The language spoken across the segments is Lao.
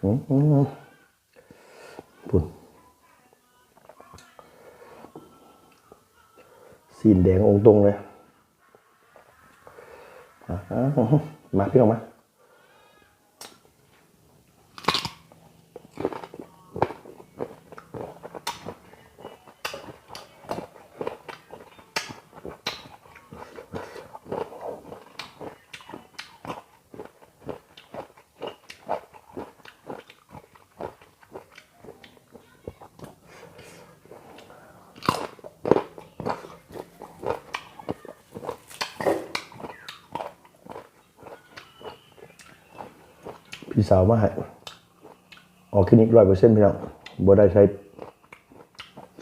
ອືມ ພຸ້ນ ຊີ້ນແດງອົງຕົງເລີຍ. ມາ ມາ ພີ່ນ້ອງມາ. ພີ່ສາວມາໃຫ້ ອອກເຄມີຮ້ອຍເປີເຊັນ ພີ່ນ້ອງ ບໍ່ໄດ້ໃຊ້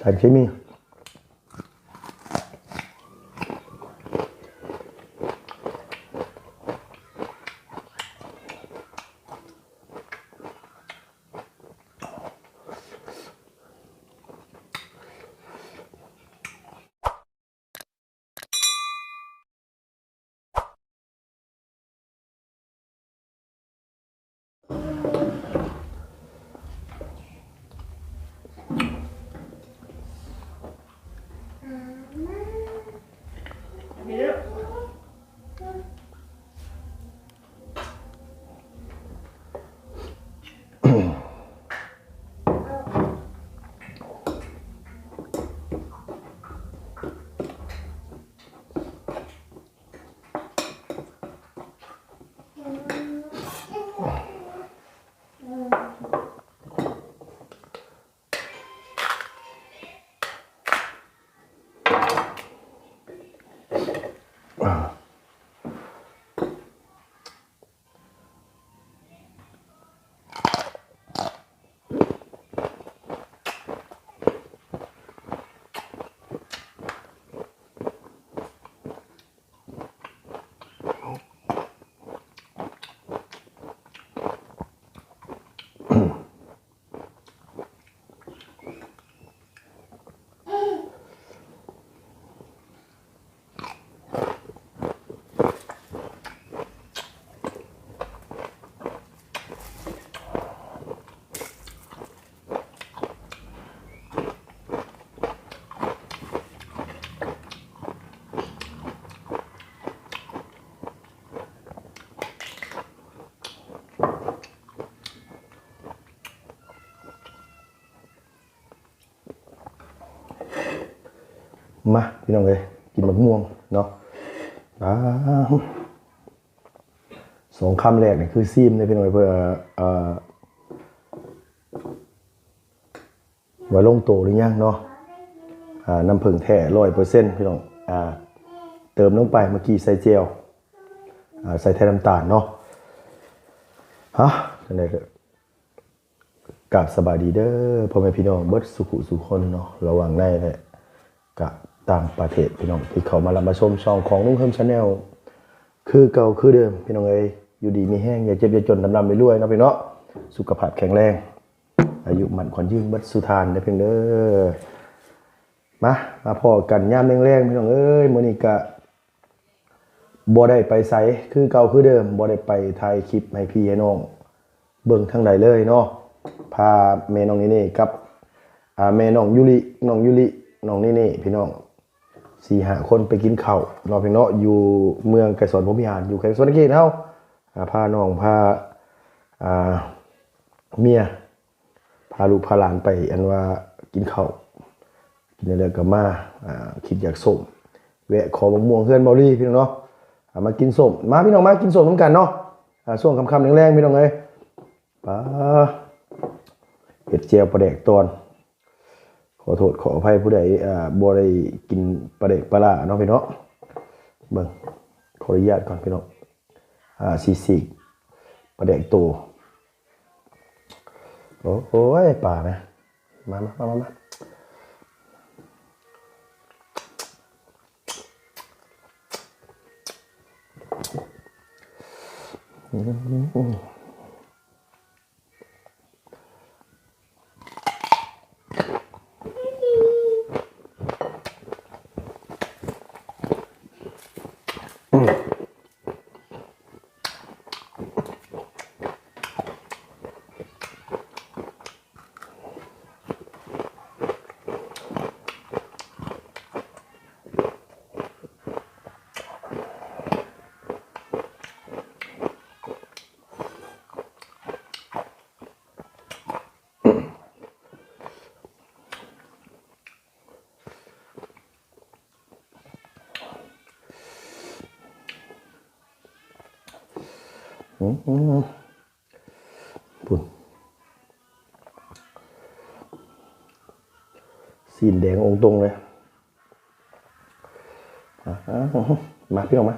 ສານເຄມີ. ມາ ພີ່ນ້ອງເອີຍ ກິນໝາກມ່ວງເນາະ. ອາ ສອງຄຳແລກນີ້ຄືຊີມເດ້ ພີ່ນ້ອງເອີຍ ເພື່ອ ເອີ ວ່າລົງໂຕຫຼືຍັງເນາະ. ອາ ນ້ຳເຜິ້ງແທ້ຮ້ອຍເປີເຊັນ ພີ່ນ້ອງ. ອາ ເຕີມລົງໄປ ເມື່ອກີ້ໃສ່ແຈ່ວ ອາ ໃສ່ແທນນ້ຳຕານເນາະ. ຮະ ຈັ່ງໃດກໍ ກາບສະບາຍດີເດີ ພໍ່ແມ່ພີ່ນ້ອງເບິດສູ່ຜູ້ສູ່ຄົນເນາະ ລະຫວ່າງໃນ ແລະ ກະຕ່າງປະເທດ ພີ່ນ້ອງທີ່ເຂົ້າມາຮັບມາຊົມຊ່ອງຂອງລຸງເຮີມ Channel ຄືເກົ່າຄືເດີມ ພີ່ນ້ອງເອີຍ. ຢູ່ດີມີແຮງ ຢ່າເຈັບຢ່າຈົນ ລ່ຳໆລວຍໆເນາະ ພີ່ນ້ອງເນາະ. ສຸຂະພາບແຂງແຮງ ອາຍຸໝັ້ນຂວັນຍືນເບິດສູ່ທ່ານເດີ ພີ່ນ້ອງເດີ. ມາ ມາພໍ້ກັນຍາມແລງໆ ພີ່ນ້ອງເອີຍ. ມື້ນີ້ກະ ບໍ່ໄດ້ໄປໃສ ຄືເກົ່າຄືເດີມ ບໍ່ໄດ້ໄປຖ່າຍຄລິບໃຫ້ພີ່ໃຫ້ນ້ອງເບິ່ງທາງໃດເລີຍເນາະ. ພາແມ່ນ້ອງເນເນ່ກັບ ອາ ແມ່ນ້ອງຢູລິ ນ້ອງຢູລິ ນ້ອງເນເນ່ ພີ່ນ້ອງ ສີ່ຫ້າຄົນໄປກິນເຂົ້າເນາະ ພີ່ນ້ອງເນາະ ຢູ່ເມືອງໄກສອນພົມວິຫານ ຢູ່ແຂວງສະຫວັນນະເຂດເຮົາ. ອາ ພານ້ອງ ພາ ອາ ເມຍ ພາລູກພາຫຼານໄປ ອັນວ່າກິນເຂົ້າ ກິນແລ້ວກໍມາ ອາ ຄິດຢາກສົ້ມ ແວະຂໍໝາກມ່ວງເຮືອນເບົາລີ ພີ່ນ້ອງເນາະ. ອາ ມາກິນສົ້ມ ມາ ພີ່ນ້ອງ ມາກິນສົ້ມນຳກັນເນາະ. ອາ ຊ່ວງຄ່ຳໆແລງໆ ພີ່ນ້ອງເອີຍ ປາ ເຮັດແຈ່ວປາແດກຕອນ. ຂໍໂທດຂໍອະໄພຜູ້ໃດ ອາ ບໍ່ໄດ້ກິນປາແດກປາຫຼ້າເນາະ ພີ່ນ້ອງ. ເບິ່ງ ຂໍອະນຸຍາດກ່ອນ ພີ່ນ້ອງ. ອາ ຊິສີກປາແດກໂຕ. ໂອ້ຍ ປານະ ມາ ມາ ມາ ມາ ມາ. ອືມ. ອືມ ພຸ້ນ ຊີ້ນແດງອົງຕົງເລີຍ. ອາ ມາ ພີ່ນ້ອງມາ.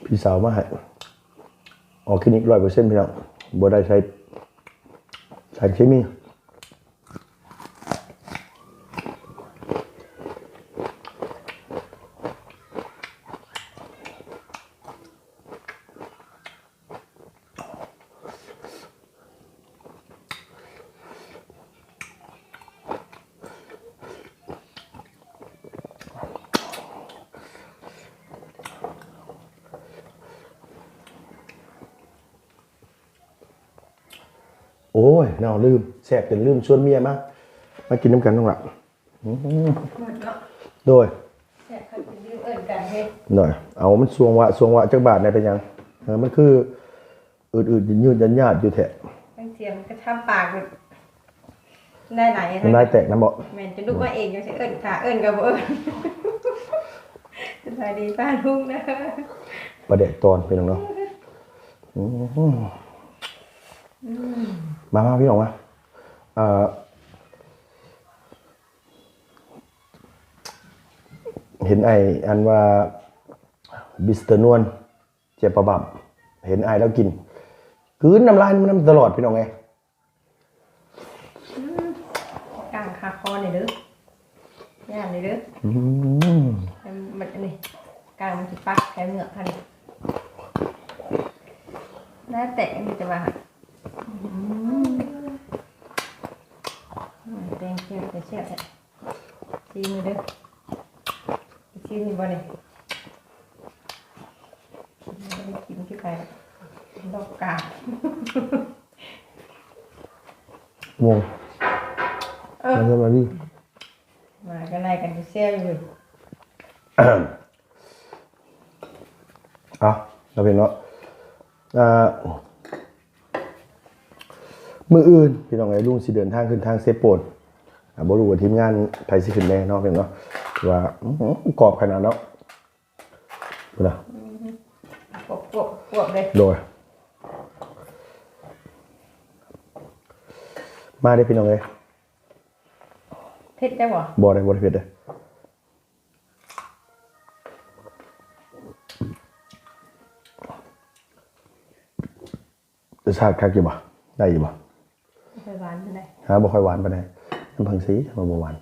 ພີ່ສາວມາໃຫ້ ອອກແກນິກຮ້ອຍເປີເຊັນ ພີ່ນ້ອງ ບໍ່ໄດ້ໃສ່ສານເຄມີ. ໂອ້ຍ ເນາະ ລືມ ແຊບຈົນລືມຊວນເມຍມາ ມາກິນນຳກັນນ້ອງຫຼ້າ. ອືມ ໝົດເນາະ ໂດຍ ແຊບຄັກຈົນລືມເອີ້ນກັນເດ້ ໂດຍ ເອົາ ມັນຊ່ວງວະ ຊ່ວງວະ ຈັກບາດແດ່ ເປັນຫຍັງ ເອີ ມັນຄື ອືດໆຍືດໆຍາດໆຢູ່ແທ້ ຈັ່ງສຽງກະທຳປາກແບບ ນ້ຳລາຍແຕກນຳບໍ? ແມ່ນ ຈະລຸກມາເອງຈັ່ງຊີ້ ເອີ້ນ ຖ້າເອີ້ນກໍບໍ່ເອີ້ນ. ສະບາຍດີປ້າລຸງເດີ ປາແດກຕອນ ພີ່ນ້ອງເນາະ. ອືມ ອືມ ມາໆ ພີ່ນ້ອງມາ ເອີ ເຫັນໄອ້ອັນວ່າ ມິສເຕີນວນ ເຈັບປະບາບ ເຫັນອ້າຍລາວກິນ ກືນນ້ຳລາຍມັນນຳຕະຫຼອດ ພີ່ນ້ອງເອີຍ. ອືມ ກ້າງຄາຄໍນີ້ເດີ ຢ້ານນີ້ເດີ. ອືມ ມັນ ອັນນີ້ ກ້າງມັນຊິປັກໃສ່ເໝືອກຫັ້ນ ໜ້າແຕກນີ້ ແຕ່ວ່າ ອືມ ອືມ ແກງແຊບ ແຊບແທ້. ຊີມເດີ ຊີມຢູ່ບໍ່ນີ້? ບໍ່ໄດ້ກິນຄືໃຜດອກກາ ງງ ເອີ ມາເດີ ມາດີ ມາກໍໄລ່ກັນແຊວຢູ່. ເອົາ ເນາະ ພີ່ນ້ອງເນາະ ອ່າ ມື້ອື່ນ ພີ່ນ້ອງເອີຍ ລຸງຊິເດີນທາງຂຶ້ນທາງເຊໂປນ ອ່າ ບໍ່ຮູ້ວ່າທີມງານໃຜຊິຂຶ້ນແດ່ເນາະ ພີ່ນ້ອງເນາະ ວ່າ ອື ກອບຂະໜາດເນາະ ພຸ້ນນະ ອື ກວບໆໆ ເລີຍ ໂດຍ ມາເດີ ພີ່ນ້ອງເອີຍ. ເຜັດໄດ້ບໍ່? ບໍ່ໄດ້ ບໍ່ໄດ້ເຜັດເດີ. ລົດຊາດຄັກຢູ່ບໍ່? ໄດ້ຢູ່ບໍ່? ບໍ່ຄ່ອຍຫວານປານໃດ. ຮະ? ບໍ່ຄ່ອຍຫວານປານໃດ. ນ້ຳຜົງສີ ມັນບໍ່ຫວານ.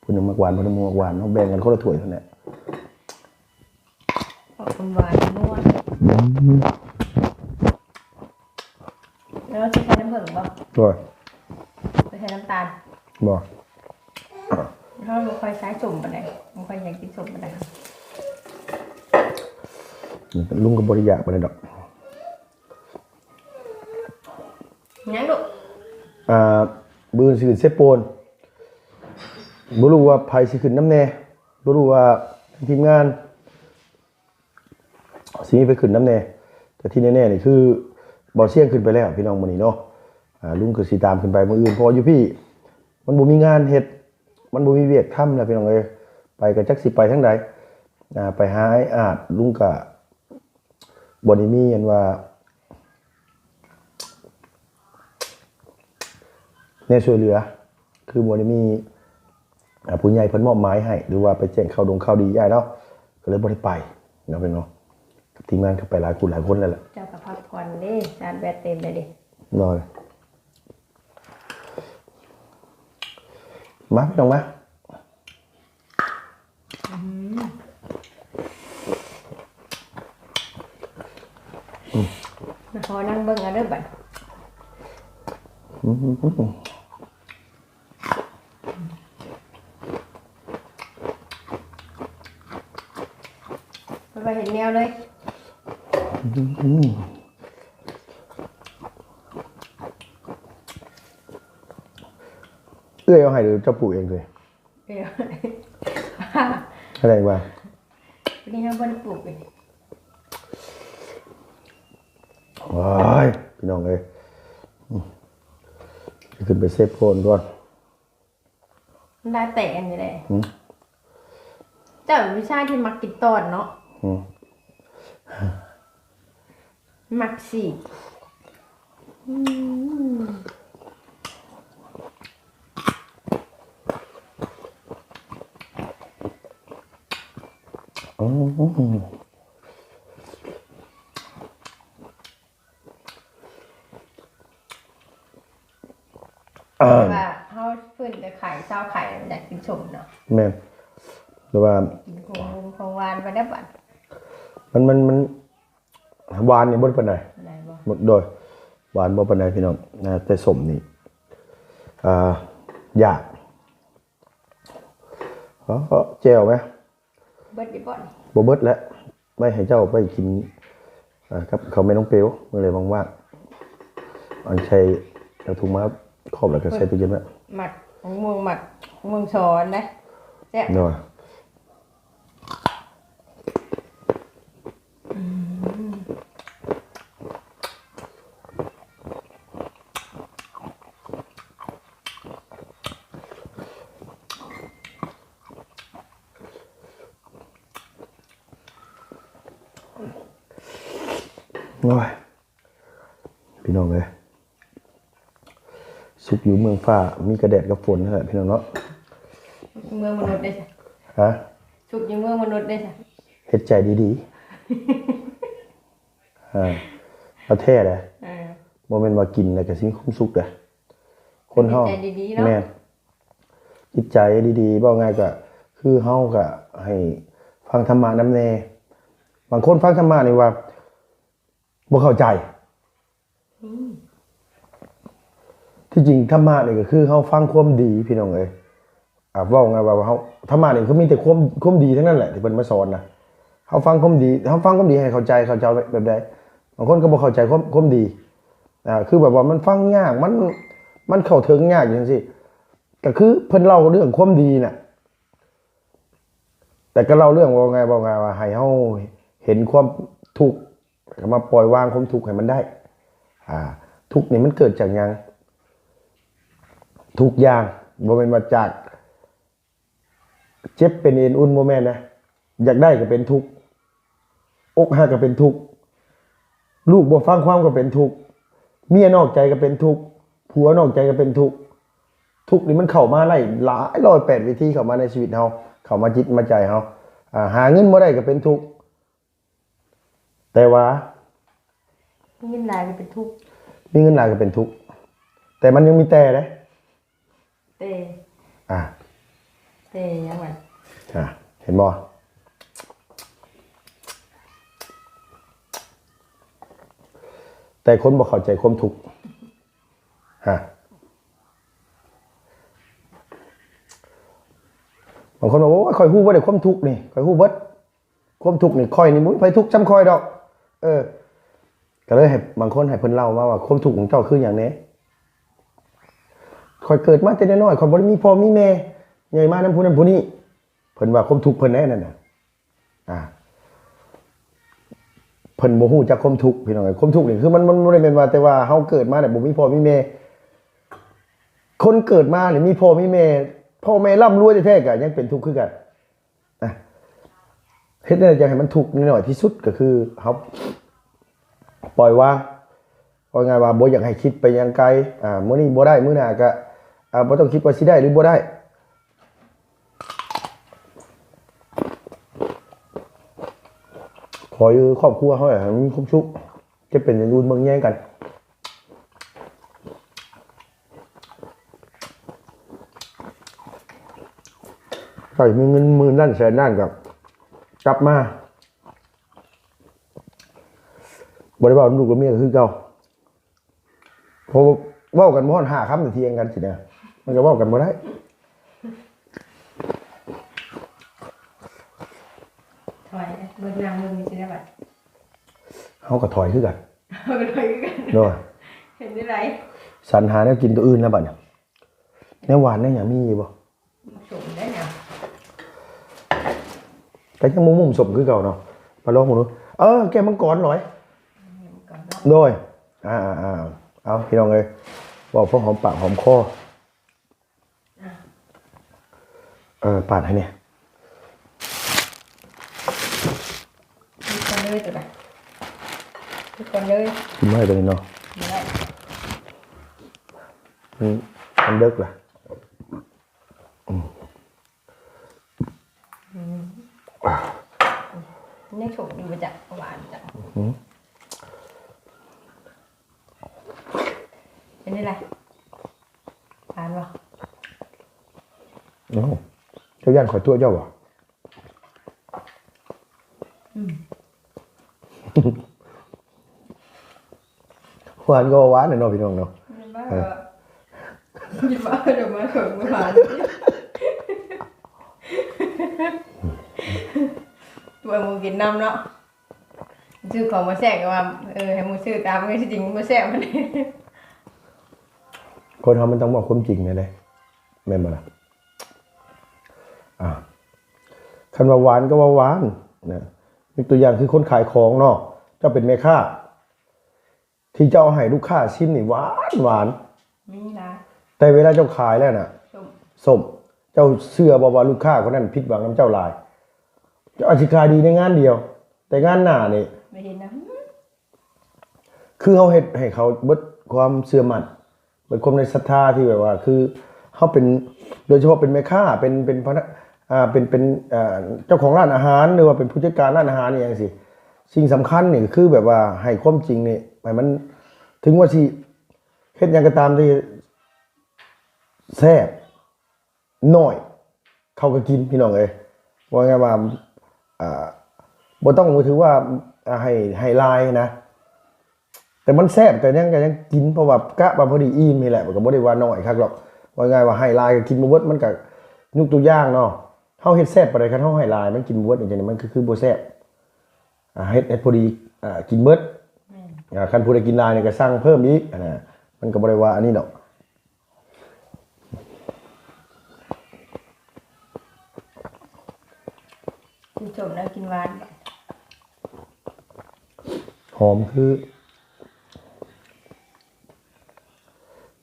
ຜູ້ໜຶ່ງມັກຫວານ ຜູ້ໜຶ່ງບໍ່ມັກຫວານ. ເຮົາແບ່ງກັນຄົນລະຖ້ວຍຫັ້ນແຫຼະ. ອອກຫວານໆ ນົວ. ອືມ. ແລ້ວຊິໃສ່ນ້ຳເຜິ້ງບໍ່? ບໍ່. ບໍ່ໃສ່ນ້ຳຕານ? ບໍ່. ເຮົາບໍ່ຄ່ອຍໃຊ້ສົ້ມປານໃດ, ບໍ່ຄ່ອຍຢາກກິນສົ້ມປານໃດ. ລຸງກໍບໍ່ໄດ້ຢາກປານໃດດອກ. ຫຍັງລູກ? ອ່າ ມື້ອື່ນຊິຂຶ້ນເຊໂປນ, ບໍ່ຮູ້ວ່າໃຜຊິຂຶ້ນນຳແດ່, ບໍ່ຮູ້ວ່າທີມງານ ຊິມີໄປຂຶ້ນນຳແດ່, ແຕ່ທີ່ແນ່ໆນີ້ຄື ບໍ່ສຽງຂຶ້ນໄປແລ້ວພີ່ນ້ອງມື້ນີ້ເນາະ. ອ່າ ລຸງກໍຊິຕາມຂຶ້ນໄປມື້ອື່ນ ເພາະວ່າຢູ່ພີ້ມັນບໍ່ມີງານເຮັດ, ມັນບໍ່ມີວຽກທຳແລ້ວພີ່ນ້ອງເອີຍ. ໄປກໍຈັກຊິໄປທາງໃດ, ອ່າ ໄປຫາອ້າຍອາດ, ລຸງກໍບໍ່ໄດ້ມີອັນວ່າ ແນວຊ່ວຍເຫຼືອ ຄືບໍ່ໄດ້ມີ ອ່າ ຜູ້ໃຫຍ່ເພິ່ນມອບໝາຍໃຫ້ ຫຼືວ່າໄປແຈ້ງຂ່າວດົງຂ່າວດີໃຫ້ເນາະ, ກໍເລີຍບໍ່ໄດ້ໄປເນາະ ເປັນເນາະ. ກັບທີມງານກໍໄປຫຼາຍຜູ້ຫຼາຍຄົນແລ້ວແຫຼະ. ເຈົ້າກໍພັກຜ່ອນເດ້, ຊາດແບັດເຕັມແລ້ວເດ້. ໂດຍ. ມາ ພີ່ນ້ອງມາ. ອືມ ມາຂໍນັ່ງເບິ່ງເອົາເດີບັດ. ອືມ ເພິ່ນວ່າເຫັນແນວເລີຍ. ອືມ ເອື້ອຍເອົາໃຫ້ ຫຼື ເຈົ້າປູກເອງເລີຍ? ເອື້ອຍ ແສດງວ່າ ນີ້ເຮົາບໍ່ໄດ້ປູກເອງ. ໂອ້ຍ ພີ່ນ້ອງເອີຍ ອືມ ຂຶ້ນໄປເຊບໂພນກ່ອນ. ໄດ້ແຕ່ອັນນີ້ແຫຼະ ຫືມ ເຈົ້າເປັນຜູ້ຊາຍທີ່ມັກກິນຕອນເນາະ ຫືມ ມັກສີກ ອືມ ອືມ. ແຕ່ວ່າເຮົາຟື້ນແຕ່ໄຂ້ ເຊົາໄຂ້ ຢາກກິນສົ້ມເນາະ ແມ່ນ ແຕ່ວ່າກິນຂອງ ຂອງຫວານໄປແລ້ວບັດ ມັນ ມັນ ມັນ ຫວານນີ້ບໍ່ປານໃດ ບໍ່ ໂດຍ ຫວານບໍ່ປານໃດພີ່ນ້ອງ ອ່າ ແຕ່ສົ້ມນີ້ ອ່າ ຢາກ ເອີ ແຈ່ວແມະ ເບິດຢູ່ບໍ່ນີ້? ບໍ່ເບິດແຫຼະ ໄວ້ໃຫ້ເຈົ້າໄປກິນ ອ່າ ກັບເຂົ້າແມ່ນ້ອງເປວ ມື້ໃດວ່າງໆ ອັນໃສ່ເອົາຖົງມາຄອບ ແລ້ວກໍໃສ່ຕູ້ເຢັນໄວ້ ໝາກ ໝາກມ່ວງ ໝາກມ່ວງຊອນເດ້ ແຊບ ໂດຍ. ອືມ ໂອ້ຍ ພີ່ນ້ອງເອີຍ ສຸກຢູ່ເມືອງຟ້າ ມີແຕ່ແດດກັບຝົນຫັ້ນແຫຼະ ພີ່ນ້ອງເນາະ ເມືອງມະນຸດເດ້ ຮະ ສຸກຢູ່ເມືອງມະນຸດເດ້ ເຮັດໃຈດີໆ ອ່າ ເອົາແທ້ເດ້ ເອີ ບໍ່ແມ່ນວ່າກິນແລ້ວກໍຊິມີຄວາມສຸກເດ້ ຄົນເຮົາ ໃຈດີໆເນາະ ແມ່ນ ຈິດໃຈດີໆ ເວົ້າງ່າຍກໍຄືເຮົາກໍໃຫ້ຟັງທຳມະນຳແດ່ ບາງຄົນຟັງທຳມະນີ້ວ່າບໍ່ເຂົ້າໃຈ ອືມ ທີ່ຈິງທຳມະນີ້ກໍຄືເຮົາຟັງຄວາມດີ ພີ່ນ້ອງເອີຍ ອ່າ ເວົ້າງ່າຍວ່າເຮົາ ທຳມະນີ້ຄືມີແຕ່ຄວາມ ຄວາມດີທັງນັ້ນແຫຼະທີ່ເພິ່ນມາສອນນະ ເຮົາຟັງຄວາມດີ ເຮົາຟັງຄວາມດີໃຫ້ເຂົ້າໃຈ ເຂົ້າໃຈແບບໃດ ບາງຄົນກໍບໍ່ເຂົ້າໃຈຄວາມ ຄວາມດີ ອ່າ ຄືແບບວ່າມັນຟັງຍາກ ມັນ ມັນເຂົ້າເຖິງຍາກຈັ່ງຊີ້ ກໍຄືເພິ່ນເລົ່າເລື່ອງຄວາມດີນະ ແຕ່ກໍເລົ່າເລື່ອງ ເວົ້າງ່າຍ ເວົ້າງ່າຍວ່າໃຫ້ເຮົາເຫັນຄວາມທຸກ ແລ້ວກໍມາປ່ອຍວາງຄວາມທຸກໃຫ້ມັນໄດ້ ອ່າ ທຸກນີ້ມັນເກີດຈາກຫຍັງ? ທຸກຢ່າງ ບໍ່ແມ່ນວ່າຈາກເຈັບເປັນເອັນອຸ່ນ ບໍ່ແມ່ນນະ ຢາກໄດ້ກໍເປັນທຸກ ອົກຫັກກໍເປັນທຸກ ລູກບໍ່ຟັງຄວາມກໍເປັນທຸກ ເມຍນອກໃຈກໍເປັນທຸກ ຜົວນອກໃຈກໍເປັນທຸກ ທຸກນີ້ມັນເຂົ້າມາໄດ້ຫຼາຍຮ້ອຍແປດວິທີ ເຂົ້າມາໃນຊີວິດເຮົາ ເຂົ້າມາຈິດມາໃຈເຮົາ ອ່າ ຫາເງິນບໍ່ໄດ້ກໍເປັນທຸກ ແຕ່ວ່າ ມີເງິນຫຼາຍກໍເປັນທຸກ ມີເງິນຫຼາຍກໍເປັນທຸກ ແຕ່ມັນຍັງມີແຕ່ເດ້ ແຕ່ ອ່າ ແຕ່ຫຍັງວະ ອ່າ ເຫັນບໍ່ ແຕ່ຄົນບໍ່ເຂົ້າໃຈຄວາມທຸກ ຮະ ບາງຄົນວ່າ ໂອ້ຍ ຂ້ອຍຮູ້ເບິດເດ້ຄວາມທຸກນີ້ ຂ້ອຍຮູ້ເບິດ ຄວາມທຸກນີ້ ຂ້ອຍນີ້ບໍ່ມີໃຜທຸກສ່ຳຂ້ອຍດອກ ເອີ ກໍເລີຍໃຫ້ ບາງຄົນໃຫ້ເພິ່ນເລົ່າມາວ່າ ຄວາມທຸກຂອງເຈົ້າຄືຫຍັງແດ່? ຂ້ອຍເກີດມາແຕ່ນ້ອຍໆ ຂ້ອຍບໍ່ໄດ້ມີພໍ່ມີແມ່ ໃຫຍ່ມານຳຜູ້ນັ້ນຜູ້ນີ້ ເພິ່ນວ່າຄວາມທຸກເພິ່ນແດ່ນັ້ນນະ ອ່າ ເພິ່ນບໍ່ຮູ້ຈັກຄວາມທຸກ ພີ່ນ້ອງເອີຍ ຄວາມທຸກນີ້ຄືມັນ ມັນບໍ່ໄດ້ແມ່ນວ່າແຕ່ວ່າເຮົາເກີດມາແລ້ວບໍ່ມີພໍ່ມີແມ່ ຄົນເກີດມານີ້ມີພໍ່ມີແມ່ ພໍ່ແມ່ລ່ຳລວຍແທ້ໆ ກໍຍັງເປັນທຸກຄືກັນ ອ່ະ ເຮັດແນວໃດຈັ່ງໃຫ້ມັນທຸກໜ້ອຍທີ່ສຸດ ກໍຄືເຮົາປ່ອຍວາງ ເວົ້າງ່າຍວ່າບໍ່ຢາກໃຫ້ຄິດໄປຫຍັງໄກ ອ່າ ມື້ນີ້ບໍ່ໄດ້ ມື້ໜ້າກໍ ອ່າ ບໍ່ຕ້ອງຄິດວ່າຊິໄດ້ຫຼືບໍ່ໄດ້ ຂໍໃຫ້ຄອບຄົວເຮົາໃຫ້ມັນມີຄວາມສຸກ ຈະເປັນຫຍັງຢູ່ເບິ່ງແຍງກັນ ໃຜມີເງິນໝື່ນລ້ານແສນລ້ານກໍກັບມາ ບໍ່ໄດ້ເວົ້ານຳລູກກັບເມຍກໍຄືເກົ່າ ເພາະເວົ້າກັນບໍ່ຮອດຫ້າຄຳ ຖຽງກັນຊີ້ນະ ມັນກໍເວົ້າກັນບໍ່ໄດ້ ຖອຍເບິ່ງນາງເບິ່ງຊິໄດ້ບັດ ເຮົາກໍຖອຍຄືກັນ ເຮົາກໍຖອຍຄືກັນ ໂດຍ ເຮັດແນວໃດ? ສັນຫາແນວກິນຕົວອື່ນແລ້ວບັດນີ້ ແນວຫວານແນວຫຍັງມີຢູ່ບໍ່? ສົມໄດ້ຫຍັງ? ກໍຍັງມຸມໆສົມຄືເກົ່າເນາະ ມາລອງເບິ່ງດູ. ເອີ ແກ້ວມັງກອນຫຼອຍ ແກ້ວມັງກອນເນາະ ໂດຍ ອ່າໆ ເອົາ ພີ່ນ້ອງເອີຍ ເວົ້າພໍຫອມປາກຫອມຄໍ. ອ່າ ເອີ ປາດໃຫ້ແດ່ ຕິດກັນເລີຍຕົວໃດ ຕິດກັນເລີຍ ກິນບໍ່ໄດ້ຕົວນີ້ເນາະ ບໍ່ໄດ້ ອືມ ມັນເດິກລະ ອືມ ອືມ ຍັງສົມຢູ່ບໍ່ຈັກ ຫວານຈັກ ອືມ ເປັນຈັ່ງໃດ? ຫວານບໍ່? ເອົ້າ ເຈົ້າຢ້ານຂ້ອຍຕົວະເຈົ້າບໍ່? ອືມ ຫວານກໍຫວານແຫຼະເນາະ ພີ່ນ້ອງເນາະ ແມ່ນບໍ່? ເອີ ຄິດວ່າເຈົ້າມາເຖິງຫວານ ຕົວະໝູ່ກິນນຳເນາະ. ຊື້ຂອງບໍ່ແຊບກໍວ່າ ເອີ ໃຫ້ໝູ່ຊື້ຕາມ ຄືຊິຈິງບໍ່ແຊບ ຄົນເຮົາມັນຕ້ອງເວົ້າຄວາມຈິງແນວໃດ ແມ່ນບໍ່ລະ? ອ່າ ຄັນວ່າຫວານກໍວ່າຫວານນະ ຍົກຕົວຢ່າງຄືຄົນຂາຍຂອງເນາະ ເຈົ້າເປັນແມ່ຄ້າ ທີ່ເຈົ້າເອົາໃຫ້ລູກຄ້າຊິມນີ້ຫວານ ຫວານ ມີຫຼາຍ ແຕ່ເວລາເຈົ້າຂາຍແລ້ວນະ ສົ້ມ ສົ້ມ ເຈົ້າເຊື່ອບໍ່ວ່າລູກຄ້າຄົນນັ້ນຜິດຫວັງນຳເຈົ້າຫຼາຍ? ເຈົ້າອາດຊິຂາຍດີໃນງານດຽວ ແຕ່ງານໜ້ານີ້ ບໍ່ເຫັນນະ ຄືເຮົາເຮັດໃຫ້ເຂົາເບິດຄວາມເຊື່ອໝັ້ນ ເບິດຄວາມໃນສັດທາທີ່ແບບວ່າ ຄືເຮົາເປັນ ໂດຍສະເພາະເປັນແມ່ຄ້າ ເປັນ ເປັນພະນັກ ອ່າ ເປັນ ເປັນ ເຈົ້າຂອງຮ້ານອາຫານ ຫຼືວ່າເປັນຜູ້ຈັດການຮ້ານອາຫານອີ່ຫຍັງຊີ້ ສິ່ງສຳຄັນນີ້ກໍຄືແບບວ່າໃຫ້ຄວາມຈິງນີ້ໃຫ້ມັນ ເຖິງວ່າຊິເຮັດຫຍັງກໍຕາມທີ່ແຊບ ນ້ອຍ ເຂົາກໍກິນ ພີ່ນ້ອງເອີຍ ເວົ້າງ່າຍວ່າ ອ່າ ບໍ່ຕ້ອງຖືວ່າ ອ່າ ໃຫ້ ໃຫ້ຫຼາຍນະ ແຕ່ມັນແຊບກໍຍັງ ກໍຍັງກິນ ເພາະວ່າກະວ່າພໍດີອີ່ມນີ້ແຫຼະ ກໍບໍ່ໄດ້ວ່ານ້ອຍຄັກດອກ ເວົ້າງ່າຍວ່າໃຫ້ຫຼາຍກໍກິນບໍ່ເບິດ ມັນກໍ ຍົກຕົວຢ່າງເນາະ ເຮົາເຮັດແຊບປານໃດ ຄັນເຮົາໃຫ້ຫຼາຍມັນກິນບໍ່ເບິດ ຈັ່ງຊີ້ມັນກໍຄືບໍ່ແຊບ ອ່າ ເຮັດ ເຮັດພໍດີ ອ່າ ກິນເບິດ ແມ່ນ ອ່າ ຄັນຜູ້ໃດກິນຫຼາຍນີ້ກໍສັ່ງເພີ່ມອີກຫັ້ນນະ ມັນກໍບໍ່ໄດ້ວ່າອັນນີ້ດອກ ກິນສົ້ມແລ້ວກິນຫວານ ຫອມຄື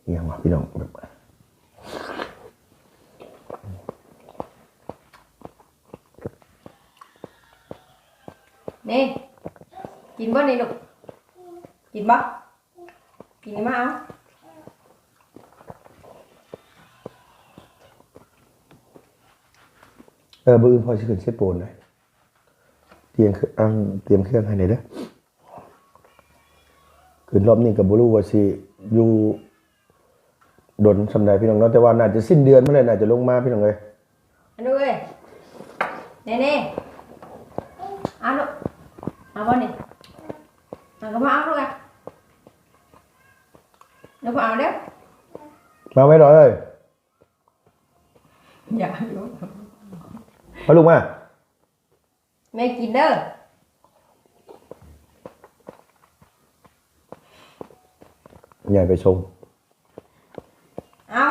ອີຫຍັງວະພີ່ນ້ອງ ແບບ ນີ້ ກິນບໍ່ນີ້ລູກ ກິນບໍ່? ກິນມາເອົາ ເອີ ມື້ອື່ນພໍ່ຊິຂຶ້ນເຊໂປນເດ້ ຕຽມເຄື່ອງ ຕຽມເຄື່ອງໃຫ້ແດ່ເດີ ຂຶ້ນຮອບນີ້ກໍບໍ່ຮູ້ວ່າຊິຢູ່ດົນສ່ຳໃດພີ່ນ້ອງເນາະ ແຕ່ວ່າໜ້າຈະສິ້ນເດືອນພຸ້ນແຫຼະ ໜ້າຈະລົງມາພີ່ນ້ອງເອີຍ ອາລູກເອີຍ ເນເນ່ ອາລູກ ເອົາບໍ່ນີ້ ເອົາກໍມາເອົາລູກ ອາ ລູກມາເອົາເດີ ມາໄວ້ດອກເອີຍ ຢ່າ ມາລູກມາ ແມ່ກິນເດີ ຍາຍໄປສົ່ງ ເອົາ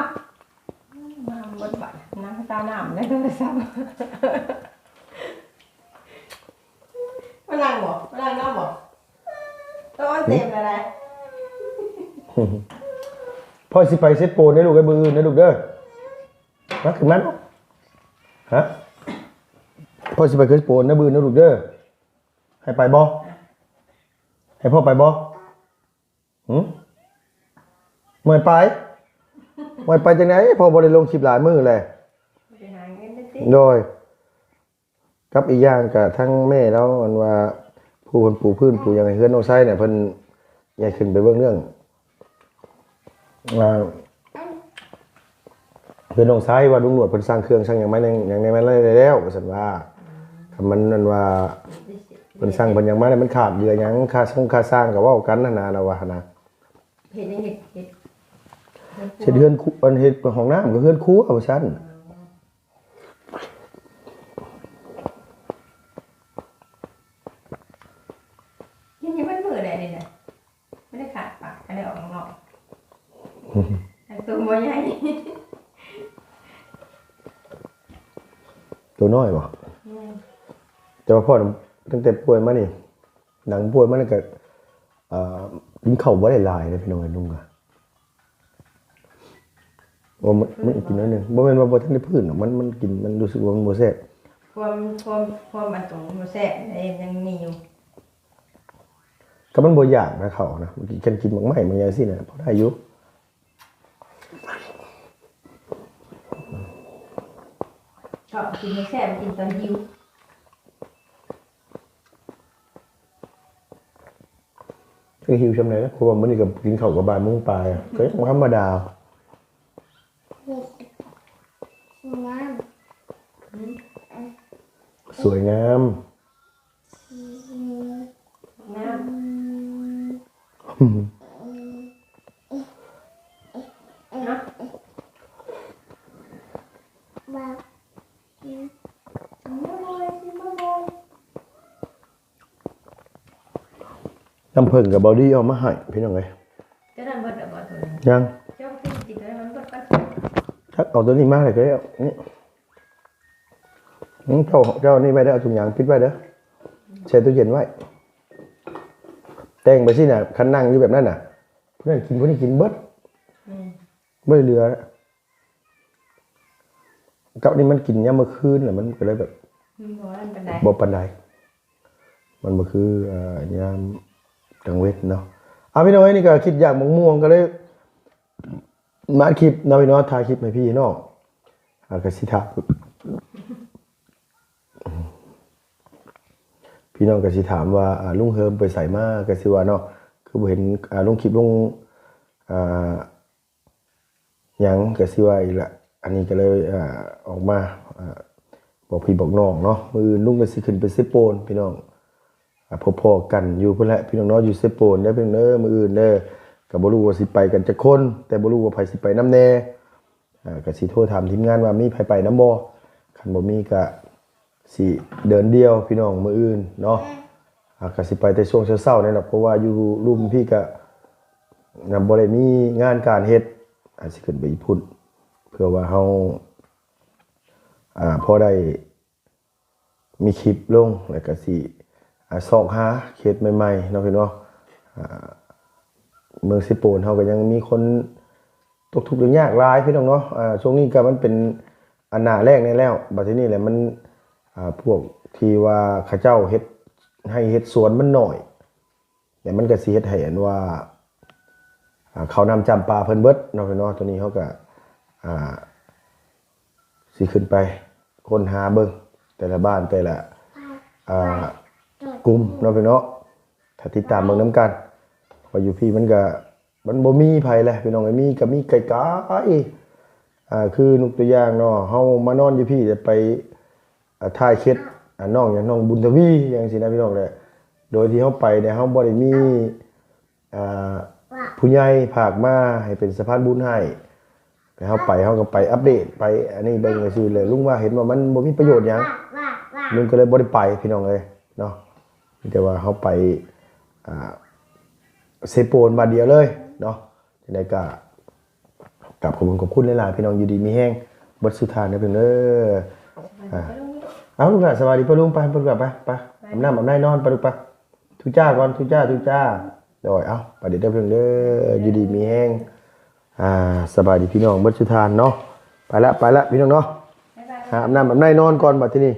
ມາໝົດບາດ ນັ່ງຕານ້ຳໃນໂທລະສັບ ມານັ່ງບໍ່? ມານັ່ງນຳບໍ່? ໂຕເຕັມແລ້ວໄດ໋ ພໍ່ຊິໄປເຊໂປນເດ້ລູກເອີຍ ມື້ອື່ນເດີລູກເດີ ມາ ຂຶ້ນມາລູກ ຮະ ພໍ່ຊິໄປເຊໂປນເດີ ມື້ອື່ນເດີລູກເດີ ໃຫ້ໄປບໍ່? ໃຫ້ພໍ່ໄປບໍ່? ຫືມ? ບໍ່ໃຫ້ໄປ? ບໍ່ໃຫ້ໄປຈັ່ງໃດ? ພໍ່ບໍ່ໄດ້ລົງຄລິບຫຼາຍມື້ແລ້ວ ໄປຫາເງິນໄດ້ຕິ? ໂດຍ ກັບອີກຢ່າງກະທັງແມ່ລາວ ອັນວ່າ ຜູ້ເພິ່ນປູພື້ນປູຫຍັງໃຫ້ເຮືອນນ້ອງຊາຍນະ ເພິ່ນຢາກຂຶ້ນໄປເບິ່ງເລື່ອງ ອ່າ ເພິ່ນນ້ອງຊາຍວ່າລຸງໜວດເພິ່ນສັ່ງເຄື່ອງສັ່ງຫຍັງມາ ຫຍັງ ຫຍັງແນ່ມາແລ້ວ ແລ້ວວ່າຊັ້ນວ່າ ຄັນມັນ ອັນວ່າ ເພິ່ນສັ່ງເພິ່ນຫຍັງມາແລ້ວ ມັນຂາດເຫຼືອຫຍັງ ຄ່າຊົງຄ່າສ້າງກໍເວົ້າກັນຫັ້ນນະ ລາວວ່າຫັ້ນນະ ເຮັດຫຍັງ ເຮັດ ເຮັດ ເຮັດເຮືອນ ເຮັດຫ້ອງນ້ຳກັບເຮືອນຄົວວ່າຊັ້ນ. ອໍ ເຮັດໃຫ້ມັນບໍ່ ປາກກໍໄດ້ອອກນອກ ແຕ່ໂຕບໍ່ໃຫຍ່ ໂຕນ້ອຍບໍ່? ແມ່ນ ແຕ່ວ່າພໍ່ນະ ຕັ້ງແຕ່ປ່ວຍມານີ້ ຫຼັງປ່ວຍມານີ້ກໍ ເອີ ກິນເຂົ້າບໍ່ໄດ້ຫຼາຍເດ້ພີ່ນ້ອງເອີຍ ລຸງກໍ ໂອ້ ມັນ ມັນກິນໜ້ອຍໜຶ່ງ ບໍ່ແມ່ນວ່າບໍ່ທັນໄດ້ຟື້ນດອກ ມັນ ມັນກິນ ມັນຮູ້ສຶກວ່າມັນບໍ່ແຊບ ຄວາມ ຄວາມ ຄວາມອັນຕົງບໍ່ແຊບ ເອີ ຍັງມີຢູ່ ກໍມັນບໍ່ຢາກນະເຂົ້ານະ ກິນ ຄັນກິນໝາກໄມ້ໝາກຫຍັງຊີ້ນະ ພໍໄດ້ຢູ່ ເຂົ້າກິນບໍ່ແຊບ ກິນຕອນຫິວ ຄືຫິວຊ່ຳໃດນະ ເພາະວ່າມື້ນີ້ກໍກິນເຂົ້າກໍບ່າຍໂມງປາຍ ກໍຍັງບໍ່ທຳມະດາ ສວຍງາມ ງາມ ເນາະ ນ້ຳເຜິ້ງກັບເບົາດີເອົາມາໃຫ້ພີ່ນ້ອງເອີຍ ຕົວນັ້ນເບິດແລ້ວບໍ່? ຕົວນັ້ນຍັງ ເຈົ້າກິນ ກິນຕົວນັ້ນມັນເບິດໄປ ຈັກເອົາຕົວນີ້ມາໃຫ້ກໍໄດ້ ນີ້ ອືມ ເຈົ້າ ເຈົ້ານີ້ໄວ້ເດີ ເອົາຖົງຢາງປິດໄວ້ເດີ ແຊ່ຕູ້ເຢັນໄວ້ ແຕ່ງໄປຊີ້ນະ ຄັນນັ່ງຢູ່ແບບນັ້ນນະ ຜູ້ນັ້ນກິນ ຜູ້ນີ້ກິນເບິດ ອືມ ບໍ່ໄດ້ເຫຼືອ ກັບນີ້ມັນກິນຍາມມື້ຄືນແຫຼະ ມັນກໍເລີຍແບບ ອືມ ບໍ່ນັ້ນປານໃດ ບໍ່ປານໃດ ມັນບໍ່ຄື ເອີ ຍາມກາງເວັນເນາະ ເອົາ ພີ່ນ້ອງເອີຍ ນີ້ກໍຄິດຢາກໝາກມ່ວງ ກໍເລີຍມາອັດຄລິບເນາະ ພີ່ນ້ອງ ຖ່າຍຄລິບໃຫ້ພີ່ນ້ອງ ອ່າ ກໍຊິຖາມ ພີ່ນ້ອງກໍຊິຖາມວ່າ ອ່າ ລຸງເຮີມໄປໃສມາ ກໍຊິວ່າເນາະ ຄືບໍ່ເຫັນ ອ່າ ລົງຄລິບລົງ ອ່າ ຫຍັງກໍຊິວ່າອີກລະ ອັນນີ້ກໍເລີຍ ອ່າ ອອກມາ ອ່າ ບອກພີ່ບອກນ້ອງເນາະ ມື້ອື່ນລຸງກໍຊິຂຶ້ນໄປເຊໂປນພີ່ນ້ອງ ອ່າ ພົບພໍ້ກັນຢູ່ພຸ້ນແຫຼະພີ່ນ້ອງເນາະ ຢູ່ເຊໂປນເດີພີ່ນ້ອງເດີ ມື້ອື່ນເດີ ກໍບໍ່ຮູ້ວ່າຊິໄປກັນຈັກຄົນ ແຕ່ບໍ່ຮູ້ວ່າໃຜຊິໄປນຳແດ່ ອ່າ ກໍຊິໂທຖາມທີມງານວ່າມີໃຜໄປນຳບໍ່ ຄັນບໍ່ມີກໍ ຊິເດີນດຽວພີ່ນ້ອງມື້ອື່ນເນາະ ອ່າ ກໍຊິໄປແຕ່ຊ່ວງເຊົ້າໆນີ້ແຫຼະ ເພາະວ່າຢູ່ລຸ່ມພີ້ກະ ນຳ ບໍ່ໄດ້ມີງານການເຮັດ ອາດຊິຂຶ້ນໄປຢູ່ພຸ້ນ ເພື່ອວ່າເຮົາ ອ່າ ພໍໄດ້ມີຄລິບລົງ ແລ້ວກະຊິ ອ່າ ຊອກຫາເຂດໃໝ່ໆເນາະ ພີ່ນ້ອງເນາະ ອ່າ ເມືອງເຊໂປນເຮົາກໍຍັງມີຄົນຕົກທຸກໄດ້ຍາກຫຼາຍ ພີ່ນ້ອງເນາະ ອ່າ ຊ່ວງນີ້ກໍມັນເປັນ ອັນໜ້າແລ້ງແດ່ແລ້ວ ບັດທີນີ້ແຫຼະມັນ ອ່າ ພວກທີ່ວ່າເຂົາເຈົ້າເຮັດໄຮ່ເຮັດສວນມັນໜ້ອຍ ແລ້ວມັນກໍຊິເຮັດໃຫ້ອັນວ່າ ອ່າ ເຂົ້ານ້ຳຈ້ຳປາເພິ່ນເບິດເນາະ ພີ່ນ້ອງເນາະ ໂຕນີ້ເຮົາກໍ ອ່າ ຊິຂຶ້ນໄປຄົ້ນຫາເບິ່ງແຕ່ລະບ້ານແຕ່ລະ ອ່າ ກຸ່ມເນາະ ພີ່ນ້ອງເນາະ ຖ້າຕິດຕາມເບິ່ງນຳກັນ ວ່າຢູ່ພີ້ມັນກໍ ມັນບໍ່ມີໃຜແຫຼະພີ່ນ້ອງເອີຍ ມີກໍມີໄກໆ ອ່າ ຄືຍົກຕົວຢ່າງເນາະ ເຮົາມານອນຢູ່ພີ້ ແຕ່ໄປ ອ່າ ຖ່າຍເຂດ ອ່າ ນ້ອງຫຍັງ ນ້ອງບຸນທະວີຫຍັງຊີ້ນະພີ່ນ້ອງ ແລະ ໂດຍທີ່ເຮົາໄປແຕ່ເຮົາບໍ່ໄດ້ມີ ອ່າ ຜູ້ໃຫຍ່ຝາກມາໃຫ້ເປັນສະພານບຸນໃຫ້ ແຕ່ເຮົາໄປ ເຮົາກໍໄປອັບເດດ ໄປອັນນີ້ເບິ່ງຊື່ໆ ແລະ ລຸງວ່າເຫັນວ່າມັນບໍ່ມີປະໂຫຍດຫຍັງ ລຸງກໍເລີຍບໍ່ໄດ້ໄປພີ່ນ້ອງເອີຍເນາະ ມີແຕ່ວ່າເຮົາໄປ ອ່າ ເຊໂປນບາດດຽວເລີຍເນາະ ຈັ່ງໃດກໍ ກາບຂອບຄຸນຂອບຄຸນຫຼາຍໆ ພີ່ນ້ອງ ຢູ່ດີມີແຮງເບິດສູ່ທ່ານເດີພີ່ນ້ອງເດີ ອ່າ ເອົາ ລູກຫຼານ ສະບາຍດີປ້າລຸງ ໄປ ໄປລູກຫຼານ ໄປ ໄປ ອາບນ້ຳອາບໃນນອນ ໄປລູກ ໄປ ທຸຈ້າກ່ອນ ທຸຈ້າ ທຸຈ້າ ໂດຍ ເອົາ ໄປເດີ ພີ່ນ້ອງເດີ ຢູ່ດີມີແຮງ ອ່າ ສະບາຍດີພີ່ນ້ອງເບິດສູ່ທ່ານເນາະ ໄປລະ ໄປລະ ພີ່ນ້ອງເນາະ ຫາອາບນ້ຳອາບໃນນອນກ່ອນ ບັດທີນີ້